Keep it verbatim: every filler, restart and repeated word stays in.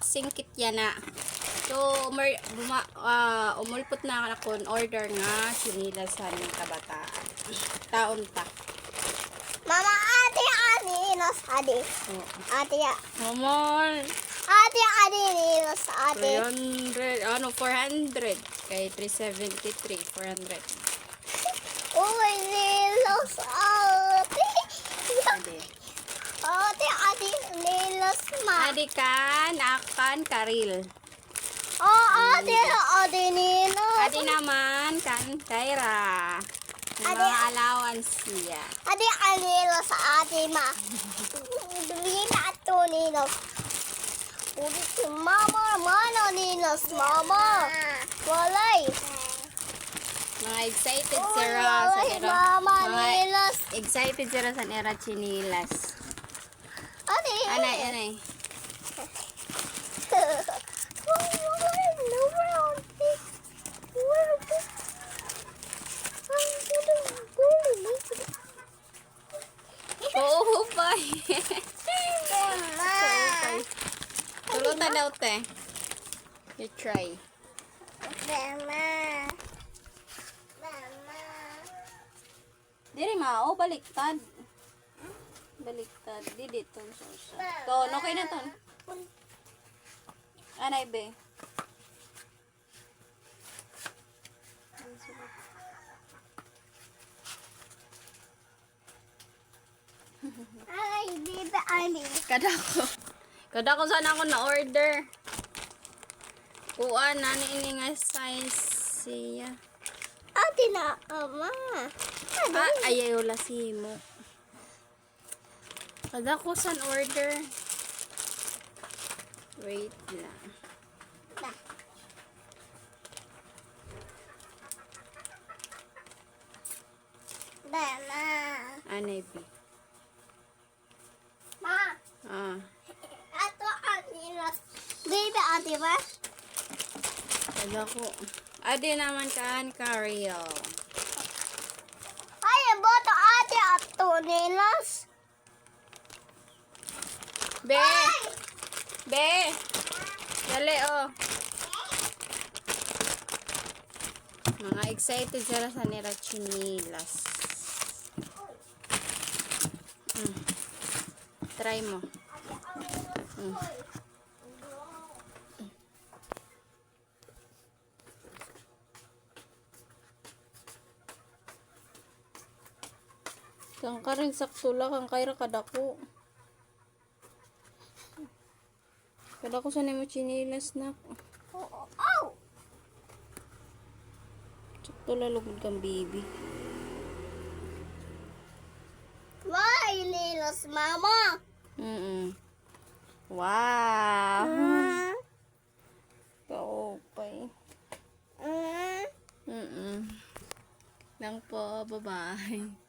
Singkit yana. So, umor-, buma-, ah, umulpot na an akon order nga sinilas han kabataan. Taon ta. Mama, adi an nilas, adi. Oo. Adi, a. Mama. Adi an nilas, adi. Three hundred, ano, four hundred. Kay three seventy-three, four hundred. Uy, nilas, adi. Adi. Adi, adi, nilas, ma. Adi kan, akan, karil. Oo, adi, adi, nilas. Adi naman kan Kyra. Adi, mga allowance niya. Adi, an nilas, adi, ma. Bibili na ito, nilas. Mama, mano, nilas, mama. Walay. Mga excited sira sa ira. Mama, mga nilas. Excited sira sa ira chinilas. Ate. Anay, anay. Oo, pa. Mama. Tulo ta daw, te. You try. Mama. Mama. Diri, ma. O, baliktad. Baliktad. Di dito, so, so. Ton, okay na, ton. Anay, be. Ay, bibi, ay, bibi. Kadako. Kadako sana ako na-order. Kuan, nani ini nga size siya. Ate na, ama. Ah, ayaw la simo. Kadako san order. Wait lang. Ba. Ba, ma. Anay, bi. Ma. Ah. Ato an ilas. Baby, ate ba? Kadako. Adi naman kan Kario. Ay, boto ate ato nilas. Be. Ay! Be. Dali, oh. Mga excited sila sa nira chinilas. Mm. Try mo. Mm. Kan Karen sakto la, kan Kyra kadako. Kadako sa nimo chinilas, nak. Oo. Ow! Sakto la lugod kan baby. Wow, nilas, mama. Mm-mm. Wow. Ah. Kaupay. Mm. Mm-mm. Lang po, bye-bye.